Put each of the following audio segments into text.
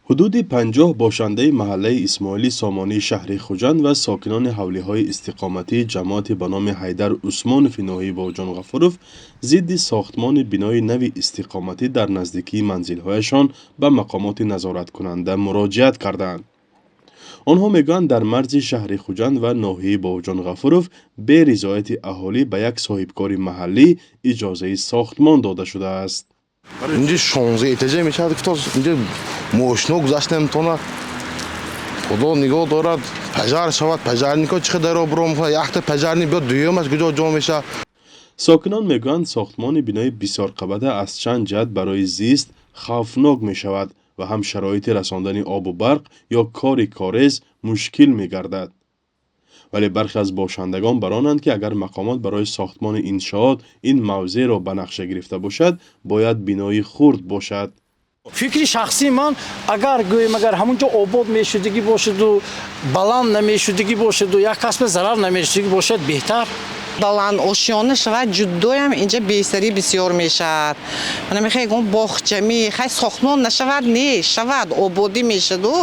Ҳудуди 50 бошандаи маҳаллаи Исмоили Сомонии шаҳри Хуҷанд ва сокинони ҳавлиҳои истиқоматии ҷамоати ба номи Ҳайдар Усмонови ноҳияи Бобоҷон Ғафуров зидди сохтмони бинои нави истиқоматӣ дар наздикии манзилҳояшон ба мақомоти назораткунанда муроҷиат кардаанд. Онҳо мегӯянд, дар марзи шаҳри Хуҷанд ва ноҳияи Бобоҷон Ғафуров бе ризояти аҳолӣ ба як соҳибкори маҳаллӣ иҷозаи сохтмон дода шудааст. Инҷа 16 этажа мешавад, ки то инҷа мошино гузашта наметавонад. Худо нигоҳ дорад, пожар шавад, пожарник о чӣ қадар обрӯ мекунад. Якта пожарник биёд, дуюмаш куҷо ҷо мешавад? Сокинон мегӯянд, сохтмони бинои бисёрқабата аз чанд ҷиҳат барои зист хавфнок мешавад ва ҳам шароити расондани обу барқ ё кори корез мушкил мегардад. Вале бархе аз бошандагон бар онанд, ки агар мақомот барои сохтмони иншоот ин мавзеъро ба нақша гирифта бошад, бояд бинои хурд бошад. Фикри шахсии ман, агар гӯем, агар ҳамун ҷо обод мешудагӣ бошаду баланд намешудагӣ бошаду як касба зарар намешудагӣ бошад, беҳтар. Баланд ошёна шавад, ҷудоям инҷа бесарӣ бисёр мешавад. Мана мехоҳ ягон боғчами хай сохтмон нашавад, не шавад, ободӣ мешаду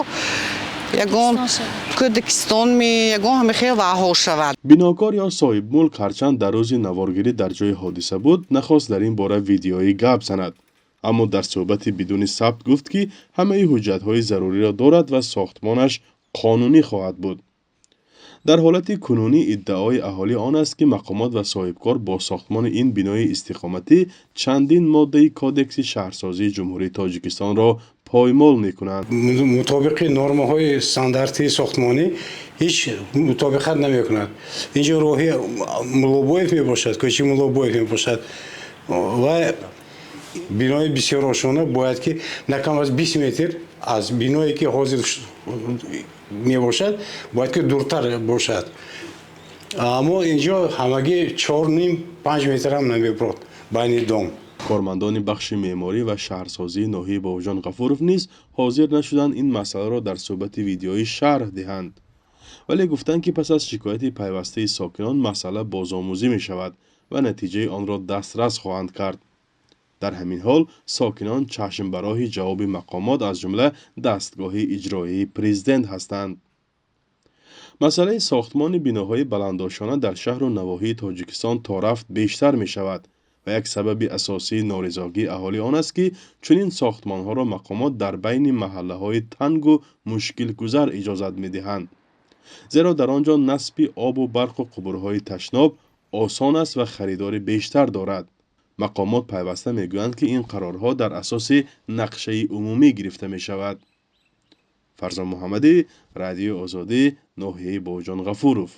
ягон кӯдакистон ми ягон ҳами хел ваҳо шавад. Бинокор ё соҳибмулк, ҳарчанд дар рӯзи наворгирӣ дар ҷои ҳодиса буд, нахост дар ин бора видеоӣ гап занад, аммо дар суҳбати бидуни сабт гуфт, ки ҳамаи ҳуҷҷатҳои заруриро дорад ва сохтмонаш қонунӣ хоҳад буд. Дар ҳолати кунунӣ иддаои аҳолӣ он аст, ки мақомот ва соҳибкор бо сохтмони ин бинои истиқоматӣ чандин моддаи Кодекси шаҳрсозии Ҷумҳурии Тоҷикистонро поймол мекунанд. Мутобиқи нормаҳои стандартии сохтмонӣ ҳеҷ мутобиқат намекунад. Инҷо роҳи Муллобоев мебошад, кӯчаи Муллобоев мебошад ва бинои бисёрошона бояд ки на кам аз 20 метр аз биное, ки ҳозир мебошад, бояд ки дуртар бошад. Аммо инҷо ҳамагӣ 4,5-5 метрам намебурд байни дом. Кормандони бахши меъморӣ ва шаҳрсозии ноҳияи Бобоҷон Ғафуров низ ҳозир нашуданд ин масъаларо дар суҳбати видеоӣ шарҳ диҳанд, вале гуфтанд, ки пас аз шикояти пайвастаи сокинон масъала бозомӯзӣ мешавад ва натиҷаи онро дастрас хоҳанд кард. Дар ҳамин ҳол сокинон чашм ба роҳи ҷавоби мақомот, аз ҷумла дастгоҳи иҷроияи президент ҳастанд. Масъалаи сохтмони биноҳои баландошёна дар шаҳру навоҳии Тоҷикистон торафт бештар мешавад ва як сабаби асосии норизогии аҳолӣ он аст, ки чунин сохтмонҳоро мақомот дар байни маҳаллаҳои тангу мушкилгузар иҷозат медиҳанд, зеро дар он ҷо насби обу барқу қубурҳои ташноб осон аст ва харидори бештар дорад. Мақомот пайваста мегӯянд, ки ин қарорҳо дар асоси нақшаи умумӣ гирифта мешавад. Фарзон Муҳаммадӣ, Радиои Озодӣ, ноҳияи Бобоҷон Ғафуров.